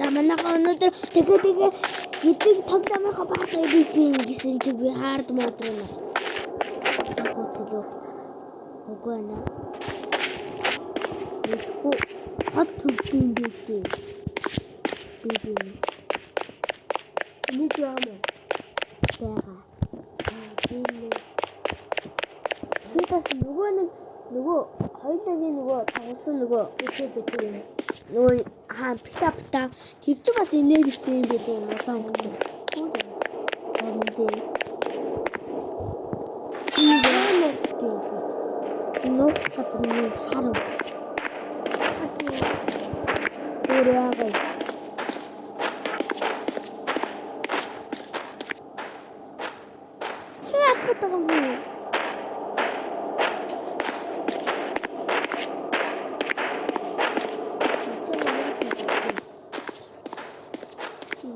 За манайхаа өнөөдөр тэгээ тэгээ гэдэг тоглоомынхоо part 2-ыг хийн гэсэн чи би hard mode руу нар. Яг хөтлөө. Үгүй ээ. Мэдгүй хол төвдөө юм билээ. Би би. Эний ч байгаа юм уу? Байгаа. Тийм үү. Тэгэхээс нөгөө нэг нөгөө хоёулагийн нөгөө тоглосон нөгөө битээ битээ юм. Нөгөө хаа пита пита тэр чинь бас энергитэй юм билээ юм улаан хөлтэй. Харин тийм. Энэ тийм. Нуух газар нь шар өг. Өөр яагаа. Хин асахад байгаа юм бэ?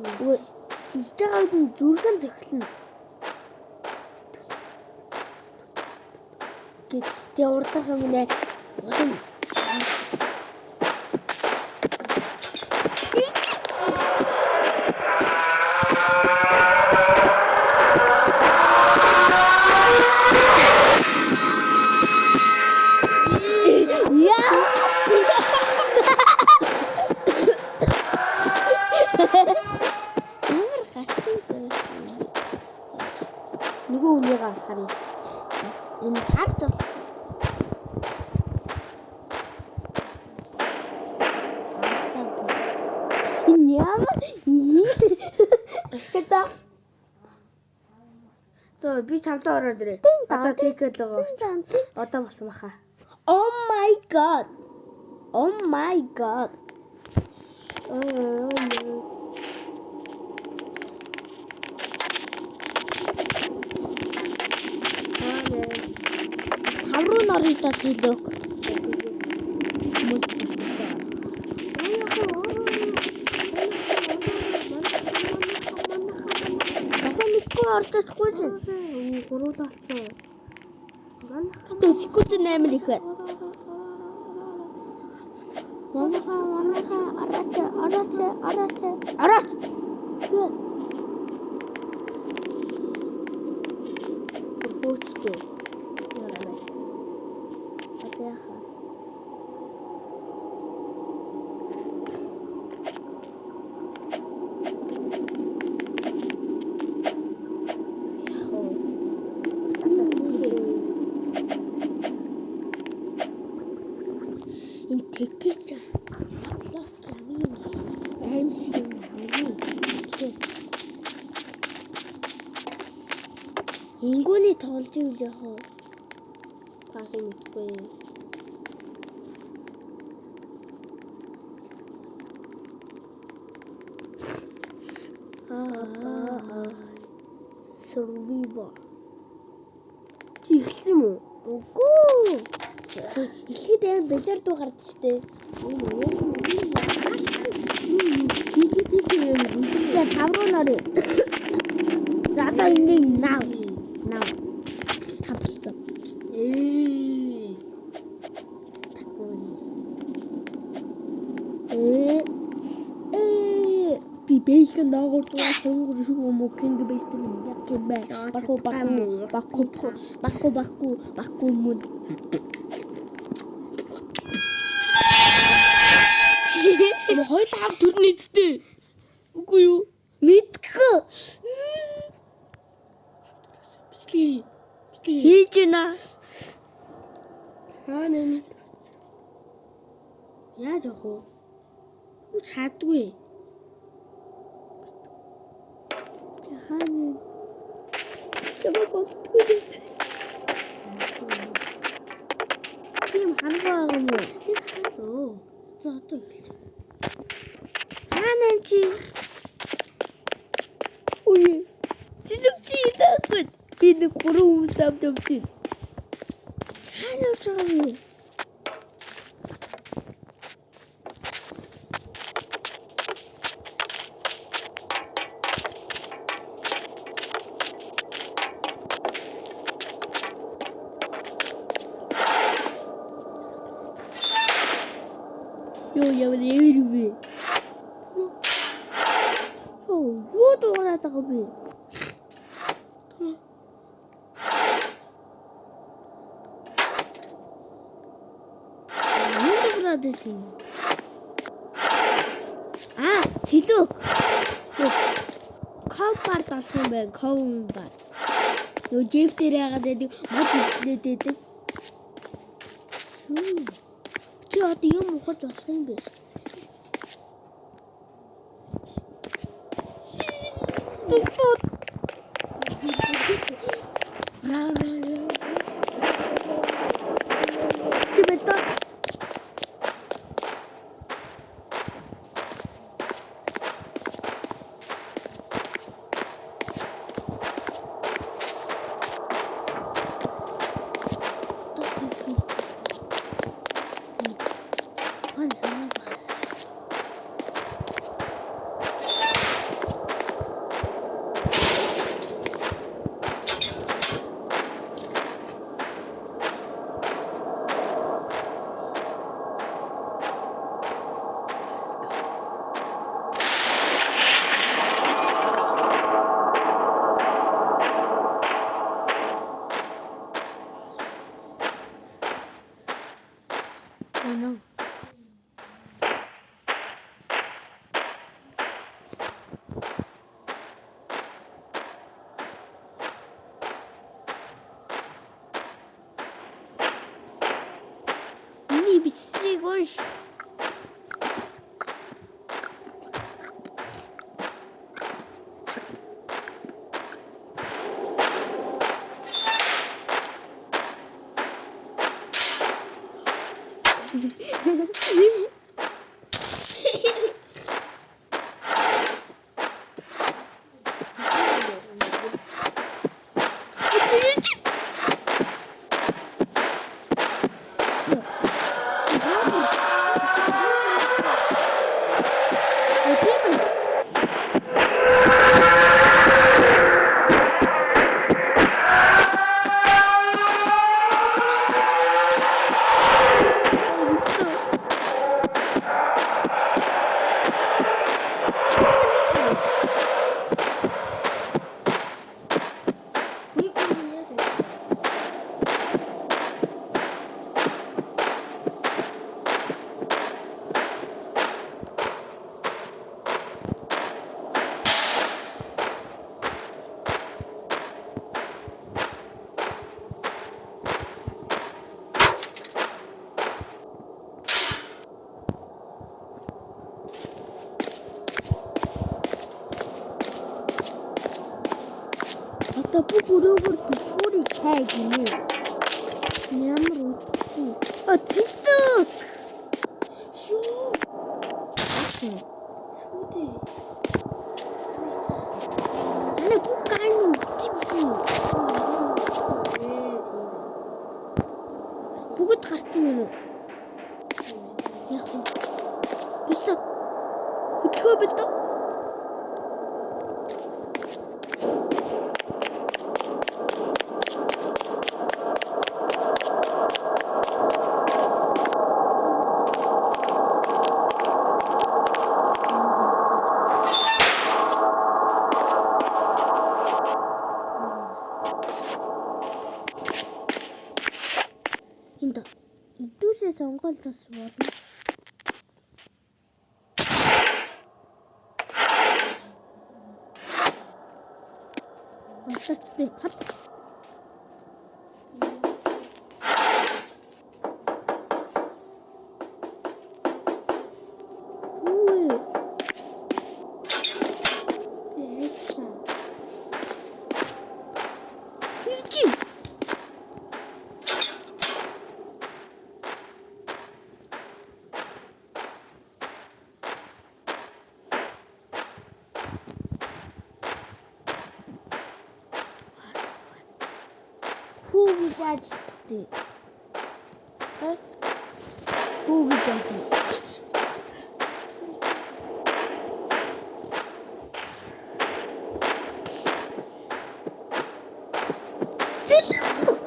Үгүй ирж байгаа үед нь зүрхэн зөхлөнө. Гэт тэгээ урдах юм нэ улам нөгөө хүнийгээ харъя. Энэ харж болох. Энэ ямар гэдэг. За би чамтай ороод ирээ. Одоо тэгээл байгаа. Одоо болсон баха. Oh my god. Oh my god. Тавруу норъё төлөөх. Дахин нэггүй орж очихгүй чинь. Гурван болсон. Гэтэ секунд 8 их байна. Манайха манайха араач араач араач араач. Хөөцлөө. Яха. Энэ тэгээч. Лоски хамгийн аим шиг юм хамгийн. Ингүүний тоглож ивэл яах вэ? Пас мэдгүй. Survivor. Чи эхэлсэн юм уу? Үгүй. Эхлээд амар бэлэр дуу гардаг штэ. Тики тики юм. За тав руу норё. За одоо ингэ нав. Нав. Тав болсон. Ээ. Такгүй. Ээ. Ээ. Би бэйхэн доогуур 123 шүү мө кинг бэст юм яг юм бай. Баку баку баку баку баку баку мөн. Хоёр тав төрнө эцтэй. Үгүй юу? Мэдгүй. Бичлэг. Бичлэг. Хийж гинэ. Аа нэ. Яаж явах вэ? Үгүй чаддгүй. Хаана? Чамайг болтгүй. Тийм хангаа байгаа юм уу? Өө. За одоо эхэлж. Хаана чи? Үе. Зилэг чи идэхгүй. Би нэг гурван хүмүүс авч явж байна. Хаана явж байгаа юм бэ? Йоо ямар эвэр вэ? Юу дуугараад байгаа бэ? Юу дуугараад байсан юм? Аа, тэлүүк. Ковбар болсон юм байна. Ковбар. Нөө Джеф дээр яагаад байдаг? Мод идлээд байдаг. Чи одоо юм ухаж болох юм бэ? Зүгтүүд. Чи бэлдээ. Миний бичлэгийг унш. Одоо бүх өрөөгөр түлхүүрийг чай гинэ. Ямар үдцэн. А цэсэг. Шүү. Шүү дээ. Манай бүх гайн үдцэн юм. Бүгд гарсан юм уу? Яг уу. Бэлтэ. Хөдөлгөө бэлтэ. Энд идүүсээ сонголт бас болно. Халтчтай халт. Хүү. Би хайцлаа. Хийчих. Хүү гэж ажилтдаг. Хүү гэж ажилтдаг. Сэлэг!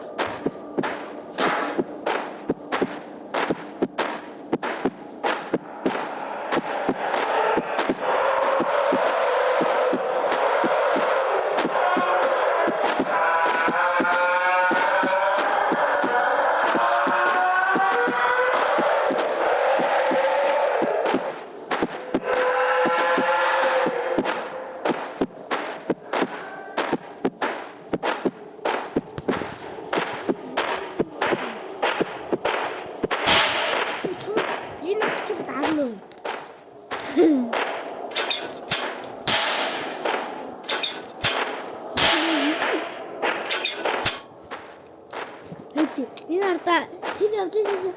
Хардаа тэр явж байсан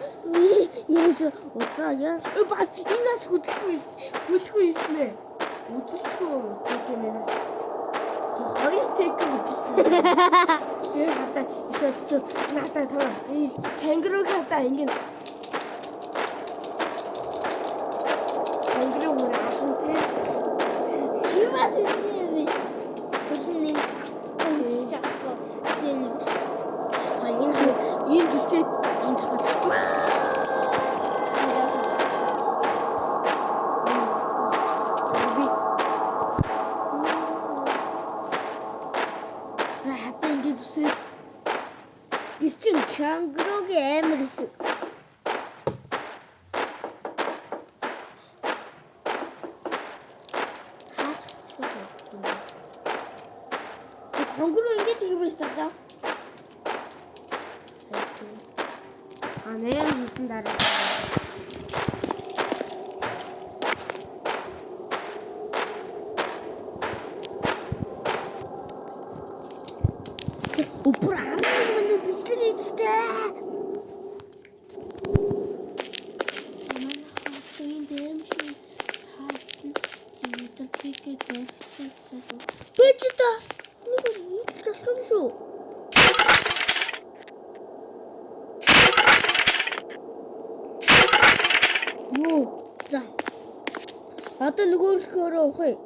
юм уцаа яа. Бас энэ нас хөдөлгөөн хөдөлгөөн хийсэн ээ. Үзэлцгүй тэг юм нас. Хоёр тэг үзэлцсэн. Тэр хадаа их бодчих. Надаа тоо. Энэ кенгуру хадаа ингэ. Кенгуру бүр алан тэ. Чи бас юм биш. Тэр нэг цацтай үжиж авчихсан. Энэ хоёр энэ зүсээд энэ зохиол. Би за хатаа ингэ зүсээд Гис чин кенгуругийн амар шиг. Кенгуру ингэж их биш таа. А нэр хийсэн дараа. Үпэр 11 минут бичлэг хийжтэй. Манайх энэ дэм шиг таасан юм чигээд барьсан гэсэн. Бэж та. Нэг нийтлж болох юм шүү. Юу? За. Одоо нөгөөхөөрөө ухъя.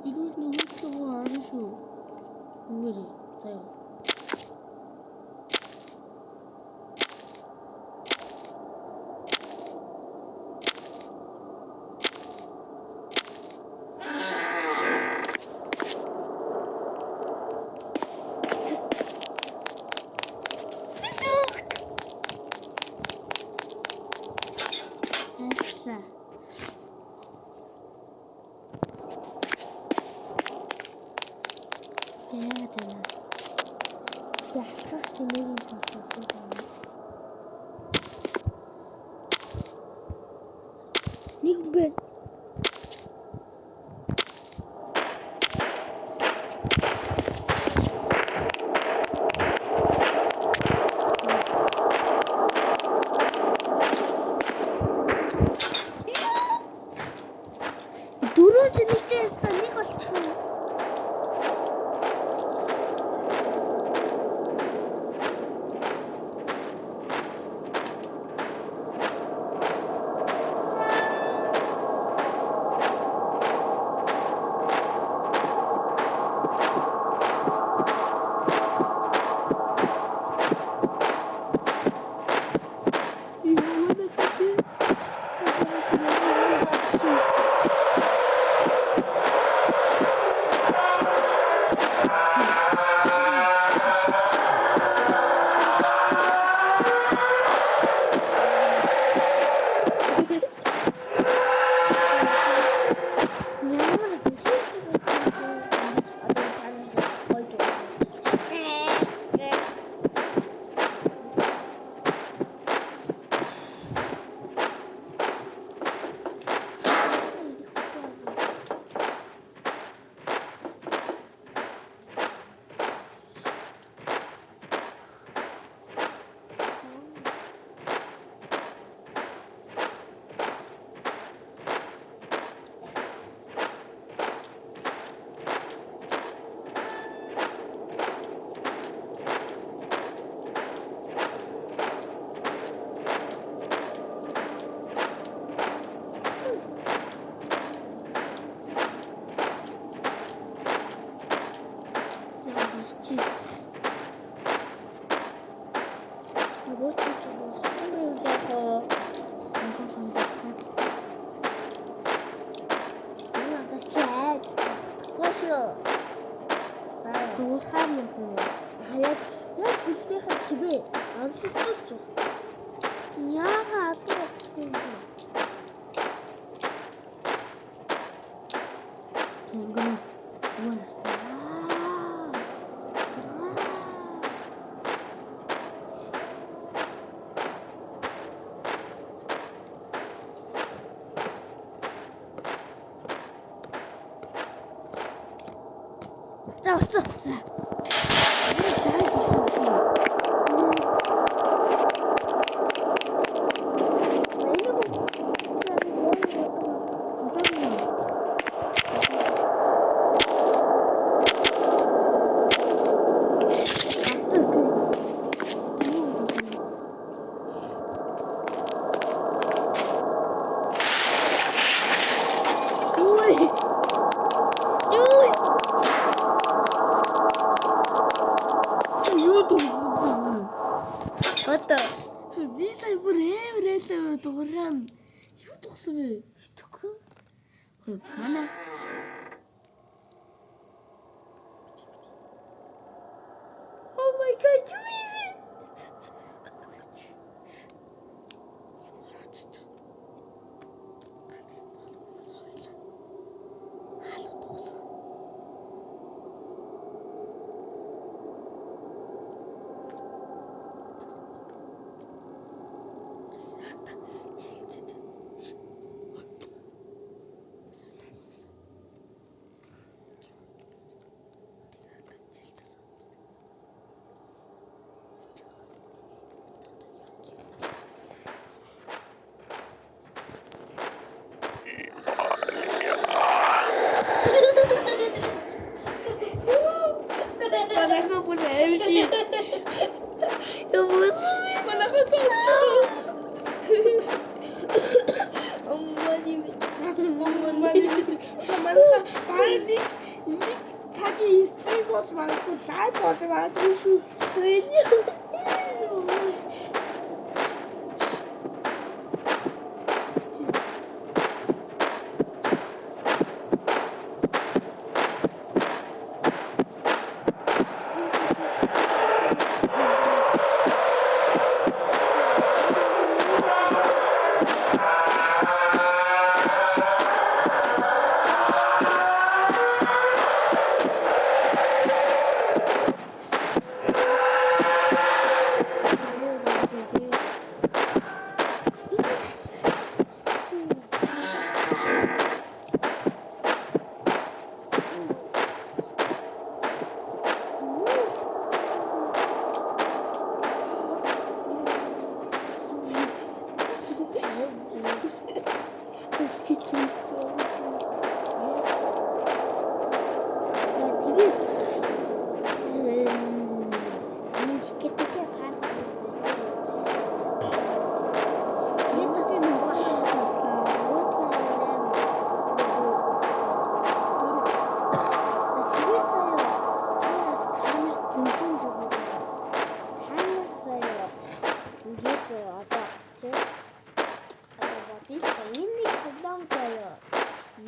Ирүүл нөгөөдлөгөө орно шүү. Үгээрээ. За яа. Хайрлаа. Яагаад вэ? Би алхах чимээг нь сонссон байна. Нэг юм байна. Дөрөв зэнэгтэй ястаа нэг болчихно. Ямар дэлхийд үгүй ингэж одоо та нар гоё дуу. Яа чи. Нөгөө ч болсон байвал яах вэ? Энэ одоо чи айж чадахгүй шүү. За Дуулахаар яг уу. хаяад яг хэлсийнхээ чимээ сонсдож байна. Яага алга болчихгүй юм бэ? Кенгуру зүгээр насна. За оцсон. За. Лайв болсон юм. Одоо би сая бүр амар айлаа дуурай. Юу дугсан бэ? Итгэхгүй. Манай Oh my god, юу юм бэ? Манайхан бүр амар чи. Ямар Манайхан сонссон. Оммани Манай манайхан бараг нэг цагийн stream болж магадгүй, live болж магадгүй шүү. Свин.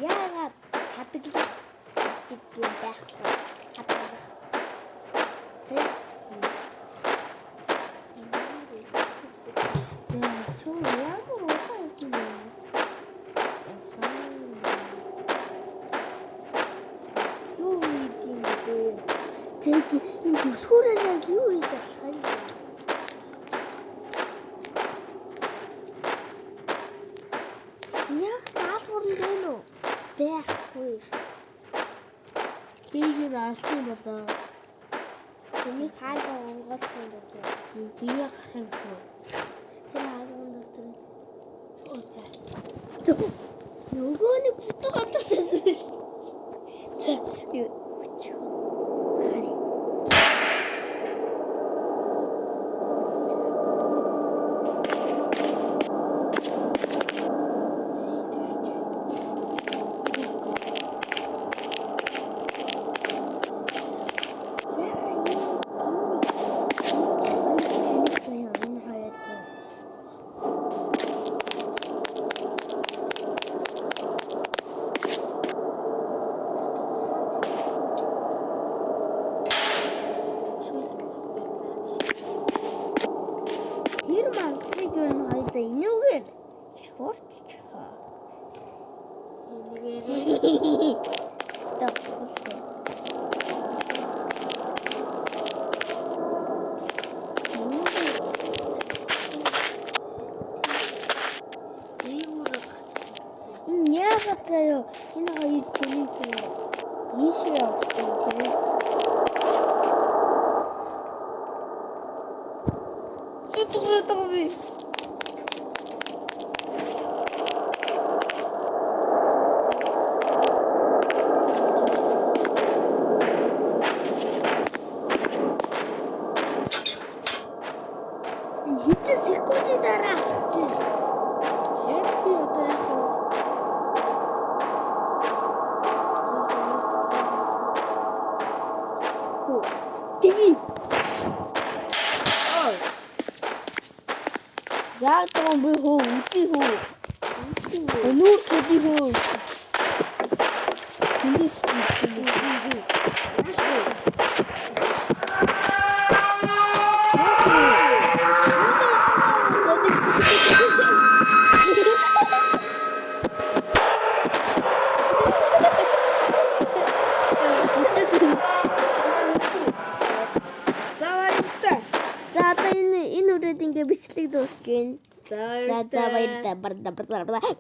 Яагаад хадгалах гэж юм байхгүй хадгалах тэ яа шуу ямар удаан юм бэ? Юу хийд юм бэ? Тэр чи энэ түлхүүрээр яг юу хийж болох юм бэ? Яг даалгавар нь байна уу? Байхгүй ш. Кийг нь алдсан болоо. Тэнийг хаалга онгойлох юм болоо. Тэгээ гарах юм шүү. Тэр хаалган дотор. Оо за. Нөгөө нэг бүтэн гадарсан ш. За би өчгөө. Харъя. Тэр мангасыг ер нь хоёулаа энүүгээр шахууртчихоо. Энэгээр Стоп. Энэ яагаад заяа энэ хоёр тэнэг заяа ийшээ явсан тийм. Зүтгэрээд байгаа би. Хэдэн секундын дараа алхаж байна. Яг тий одоо яах вэ? Хөө. Тгий. Яг тоо би хөө үгүй хөө. Өнүүр төдий хөө. Тэндээс үгүй. За баярлалаа. За одоо энэ үрээд ингээ бичлэг дуусч байна. За За за баярлалаа. Баярлалаа. Баярлалаа.